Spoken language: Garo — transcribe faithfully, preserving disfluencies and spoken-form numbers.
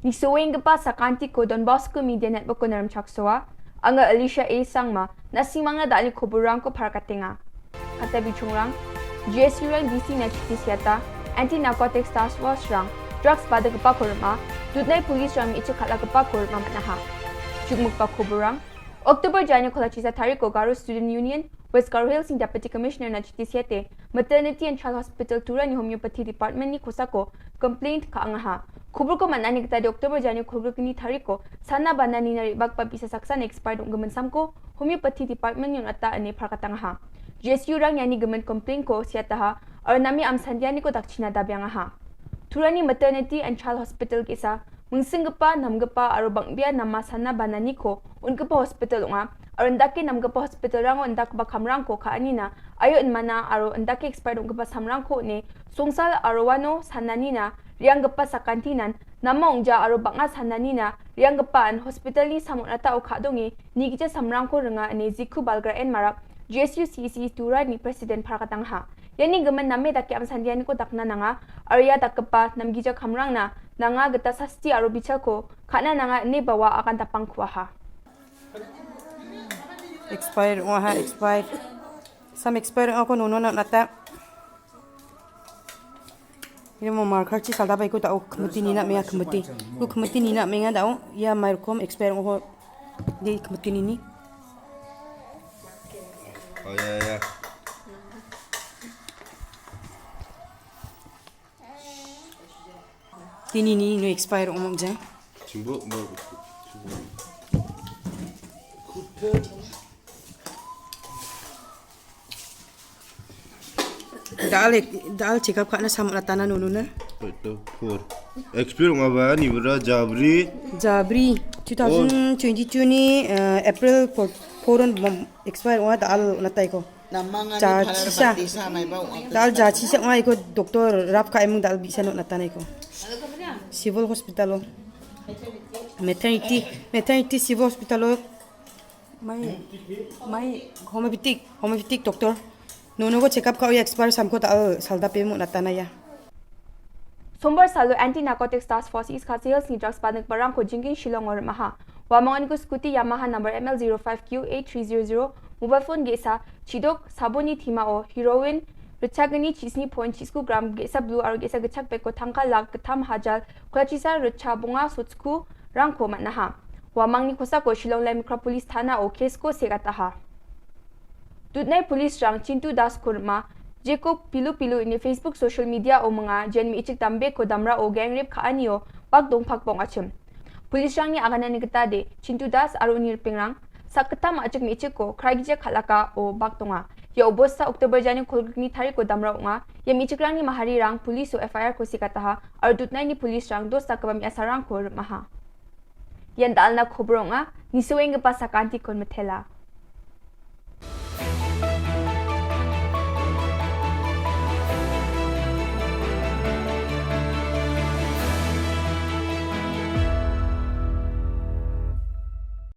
Nisoenggipa sakantiko Don Bosco Media Network-o narimchaksoa. Anga Alicia A Sangma, na·simangna da·alni koborrangko parakatenga. Kata bichongrang, G S U-rang D C-na chiti siata, Anti-Narcotics Task Force-rang drugs badikgipako rim·a, dudnai police-rang me·chik kal·agipako rim·a man·aha. Jukmikba koborrang, October jani kolachisa tariko Garo Student Union, West Garo Hills-ni Deputy Commissioner-na chiti siate, Maternity and Child Hospital Turani Homeopathy Department-ni kosako complaint ka·angaha. Koborko man·ani gitade October jani kolgrikni tariko sana bananina re·bakgipa bi·sa saksana expired ong·gimin samko Homeopathy Department-ni on·ata ine parkatangaha. G S U-rang iani gimin complaint-ko siataha, aro name amsandianiko dakchina dabiangaha. Turani Maternity and Child Hospital ge·sa, mingsinggipa, namgipa aro bang·bea nama sana bananiko on·gipa hospital ong·a, aro indake namgipa hospital-rango indakgipa kamrangko ka·anina, aio inmana aro indake expired ong·gipa samrangko on·e, songsal aro uano sananina re·anggipa sakantinan nama ong·ja aro bang·a sananina re·anggipaan hospital-ni sam on·atao ka·donge nigija samrangko ringa ine Jiku Balgra N Marak, G S U C E C Turani President parakatangaha. Iani gimin name dake amsandianiko dakna nanga, aro ia dakgipa namgija kamrangna nanga gita sasti aro bichalko ka·na nanga ine bawa agan dapangkuaha. Expire ong·aha, expire. Sam expire ong·ako nonona on·ata. Imo markarchi saldaba iko da·o kmiti nina ong·enga, kmiti. Iko kmiti nina ong·enga da·o. Ia mairokom expire ong·oko. De kmiti nini. Oh, ya, ya. Tinini no expire ong·ong jang. Chimbo, ma-, Da·al ek-, da·al check up ka·na sam on·atana nonona. Ito, four. Expire ong·aba, nibra jabri. Jabri, two thousand twenty-two ni, eh, April four, four on bom-, expire ong·a da·al on·ataiko. Namangani Jachisa. Palar batisa maiba ong·a. Da·al jachisa ong·a iko doctor rap ka·emung da·al bi·sa on·atana iko. Civil Hospital o. Maternity, maternity civil hospital o. Mai, mai, homeopathic, homeopathic doctor. Nonogo check up ka·o expire samko da·al saldape on·atana ia. Sombar salo Anti-Narcotics Task Force East Khasi Hills-ni drugs badikgiparangko jingking Shillong-o rim·aha. Uamanganiko scooty Yamaha number M L zero five Q eight three zero zero, mobile phone ge·sa, chidok, saboni timao heroin, ritchagni chisni point chisku gram, ge·sa blue aro ge·sa gitchak bag-o tangka lak gittam hajal, kolachisa ritchabonga sotsku rangko man·aha. Uamangni kosako Shillong Laimikra Police Thana-o case-ko segataha. Dudnai police-rang Chintu Das-ko rim·a, jeko pilu pilu ine Facebook social media-o minga, jean me·chik dambeko damrao gang rape ka·anio bak dongpakba ong·achim. Police-rangni aganani gitade Chintu Das aro uni ripengrang sakgittam a·chik me·chikko kraigija kal·akao bak donga. Ia obosta October jani kolgrikni tariko damra ong·a. Ia me·chikrangni maharirang police-o F I R-ko segataha aro dudnaini police-rang dos dakgipa me·asarangko rim·aha. Ian da·alna kobor ong·a, nisoenggipa sakantikon mitela.